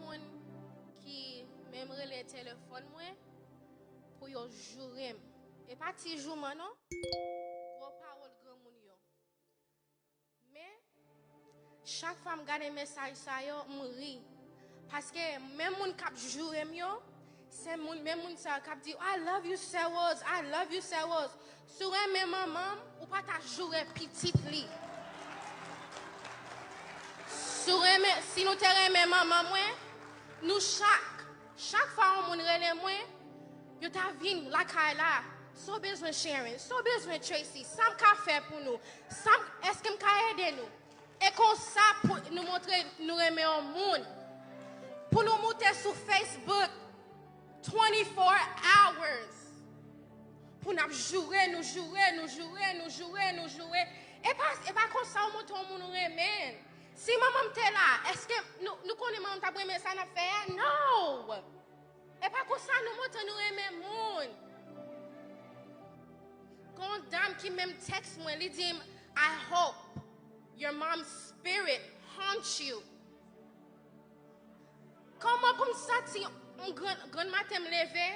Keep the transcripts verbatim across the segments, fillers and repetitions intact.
Moun ki menm rele telefòn mwen pou yo joure m. E pa ti jouman non. Gwo pawòl granmoun yo. Men, chak fwa m gade mesaj sa yo, m ri. Paske menm moun k ap joure m yo, se moun, menm moun sa yo k ap di, "I love you, Serose, I love you, Serose." Si w renmen manman m, ou pa ta joure pitit li. Si w renmen, si nou te renmen manman mwen, nou chak, chak fwa yon moun rele mwen, yo ta vin lakay la. Sa w bezwen, Sharon? Sa w bezwen, Tracy? Sa m ka fè pou nou? Sa m, èske m ka ede nou? E konsa pou nou montre nou renmen yon moun. Pou nou moute sou Facebook twenty-four hours. Pou n ap joure, nou joure, nou joure, nou joure, nou joure. E pa, e pa konsa w montre yon moun ou renmen. Si manman m te la, èske nou, nou konnen manman m t ap renmen sa n ap fè a? No! E pa konsa nou montre nou renmen moun. Gon dam ki menm tèks mwen, li di m, "I hope your mom's spirit haunts you." Kòman pou m santi m grann, grann maten m leve,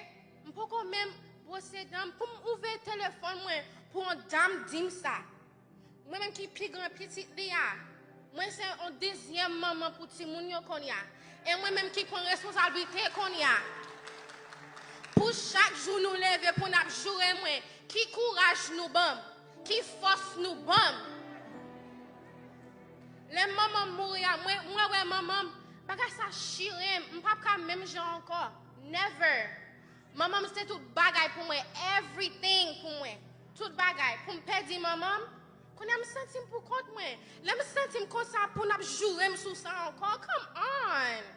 m poko menm bwose dan m, pou m ouvè telefòn mwen, pou yon dam di m sa. Mwen menm ki pi gran pitit li a, mwen se yon dezyèm manman pou timoun yo kounye a. E mwen menm ki pran responsablite kounye a. Pou chak jou nou leve pou n ap joure mwen, ki kouraj nou ban m, ki fòs nou ban m. Lè manman m mouri a, mwen, mwen wè manman m, bagay sa chire m, m p ap ka menm jan ankò. Never. Manman m se tout bagay pou mwen, everything pou mwen. Tout bagay. Pou m pèdi manman m, kounye a m santi m pou kont mwen. Lè m santi m konsa, pou n ap joure m sou sa ankò, come on!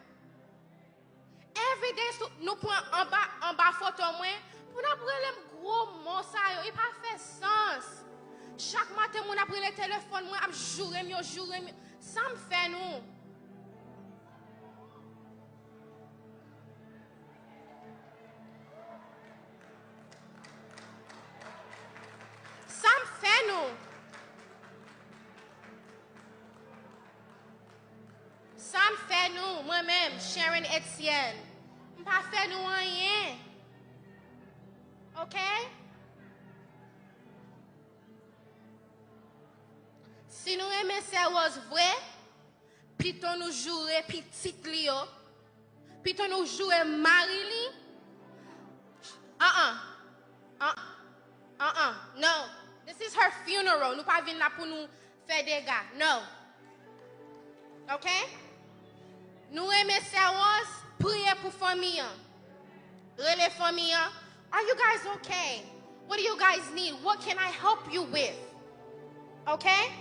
Everyday sou, nou pran anba, anba foto mwen, pou n ap rele m gwo mo sa yo, e pa fè sans. Chak maten, moun ap rele telefòn mwen, ap joure m, yo joure m. Sa m fè nou? Sa m fè nou? Sa m fè nou, mwen menm, Sharon Etienne? M pa fè nou anyen. Oke? Si nou renmen Sè Rose vre, pito nou joure pitit li yo, pito nou joure mari li. Uh-uh. Uh, uh-uh. No. This is her funeral. Nou pa vin la pou nou fè dega. No. Oke? Nou renmen Sè Rose, priye pou fanmi an. Rele fanmi an. Are you guys okay? What do you guys need? What can I help you with? Okay?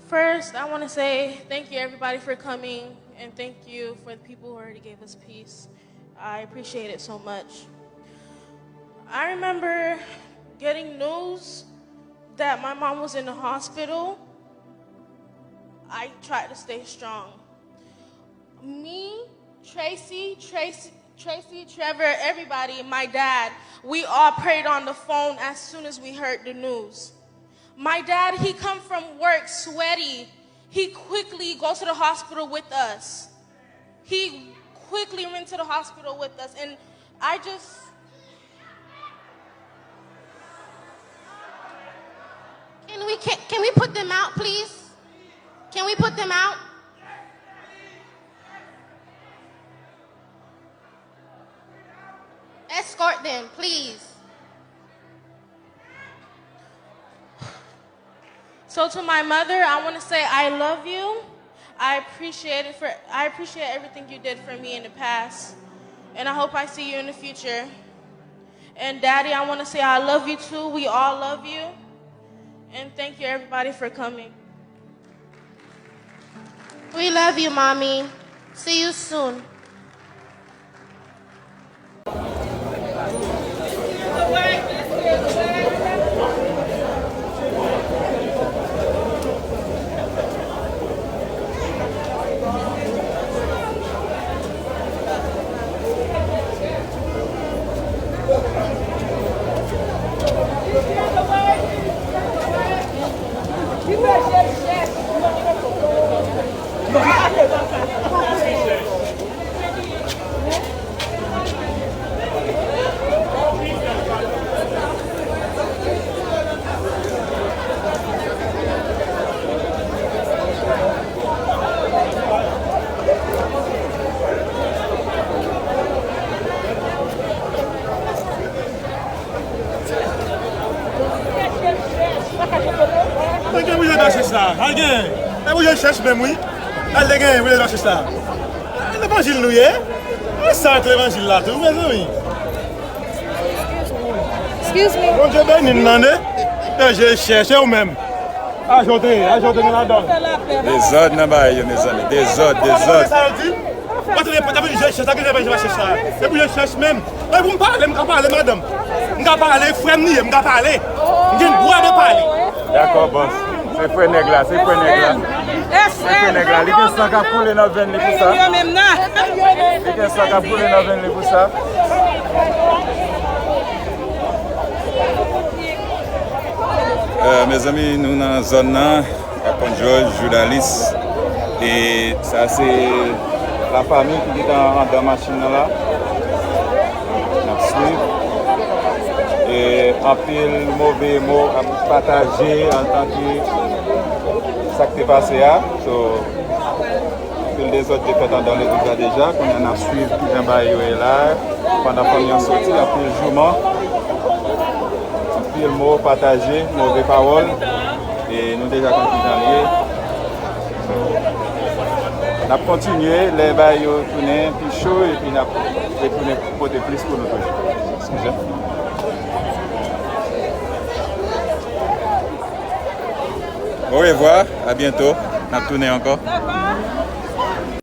First, I want to say thank you, everybody, for coming, and thank you for the people who already gave us peace. I appreciate it so much. I remember getting news that my mom was in the hospital. I tried to stay strong. Me, Tracy, Tracy, Tracy, Trevor, everybody, my dad, we all prayed on the phone as soon as we heard the news. My dad, he come from work sweaty. He quickly go to the hospital with us. He quickly went to the hospital with us, and I just Can we, can, can we put them out, please? Can we put them out? Escort them, please. So to my mother, I want to say I love you. I appreciate it for I appreciate everything you did for me in the past, and I hope I see you in the future. And Daddy, I want to say I love you too. We all love you. And thank you everybody for coming. We love you, Mommy. See you soon. Mache sa, al gen. E pou yo chèch menm, wi. Al te gen, wi, mache sa. E levanjil nou ye. E sa ak levanjil la tou, mezanmi. Excuse me. Bondye beni n nan, ne. Yo je chèche ou menm. Ajoute, ajoute nou ladan. Dezòd nan bagay yo, mezanmi. Dezòd, dezòd. Sa yo di? Mwen tande pòt ap vin je chèch, sa ki fè pa je chèch sa. E pou je chèch menm. E pou m pale, m ka pale, madanm. M ka pale, frè m li ye, m ka pale. M gen dwa de pale. Dakò, bòs. Se frè nèg la, se frè nèg la. Se frè nèg la. Li gen san k ap koule nan venn li pou sa. Li gen san k ap koule nan venn li pou sa. Euh, mezanmi, nou nan zòn nan, Pòt Jòj, Joudalis. E sa se lafanmi ki gentan andan machin nan la. N ap swiv. E anpil move mo ap pataje antanke sa k te pase a. So, anpil dezòd te fèt andan legliz la deja. Kounye a n ap swiv kijan bagay yo ye la. Pandan fanmi an soti, anpil jouman, anpil mo pataje, move pawòl. E nou deja konn kijan l ye. N ap kontinye, lè bagay yo tounen pi cho, epi n ap retounen pote plis pou nou toujou. Eskize. Orevwa, a byento. N ap tounen ankò.